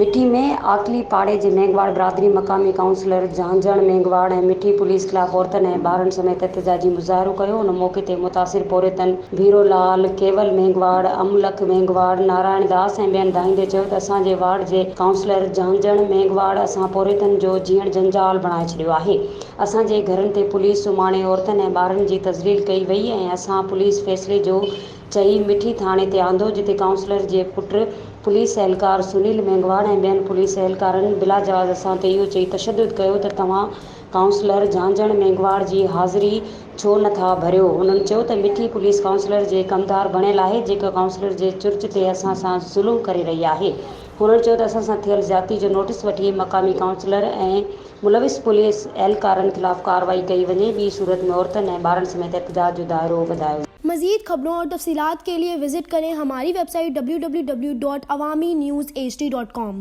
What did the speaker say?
مٺي ۾ آڪلي پاڙي جي مينگهواڙ برادري مقامي ڪائونسلر جهانجهڻ مينگهواڙ ۽ مٺي پوليس خلاف عورتن ۽ ٻارن سميت احتجاجي مظاهرو ڪيو ان موقعي تي متاثر پورهيتن ڀيرو لال، ڪيول مينگهواڙ، املک مينگهواڙ، نارائڻ داس ۽ ٻين دانهيندي چيو ته اسان جي وارڊ جي ڪائونسلر جهانجهڻ مينگهواڙ اسان پورهيتن جو جيئڻ جنجال بڻائي ڇڏيو آهي اسان جي گهرن تي پوليس سمهاڻي عورتن ۽ ٻارن جي تذليل ڪئي وئي ۽ اسان پوليس فيصلي جو چئي مٺي ٿاڻي تي آندو جتي ڪائونسلر جي پٽ پوليس اهلڪار سنيل مينگهواڙ ۽ ٻين پوليس اهلڪارن بلاجواز اسان تي اهو چئي تشدد ڪيو ته توهان ڪائونسلر جهانجهڻ مينگهواڙ جي حاضري ڇو نه ٿا ڀريو هنن چيو ته مٺي پوليس ڪائونسلر جي ڪمدار بڻيل آهي جيڪا ڪائونسلر جي چرچ تي اسان سان ظلم ڪري رهي آهي هنن چيو ته اسان سان ٿيل زيادتي جو نوٽيس وٺي مقامي ڪائونسلر ۽ ملوث پوليس اهلڪارن خلاف ڪارروائي ڪئي وڃي ٻي صورت ۾ عورتن ۽ ٻارن سميت احتجاج جو دائرو وڌايو ويندو. مزيد خبرون اور تفصيلات کے لئے وزٽ ڪرين ھماري web site www.awamiNewsHD.com.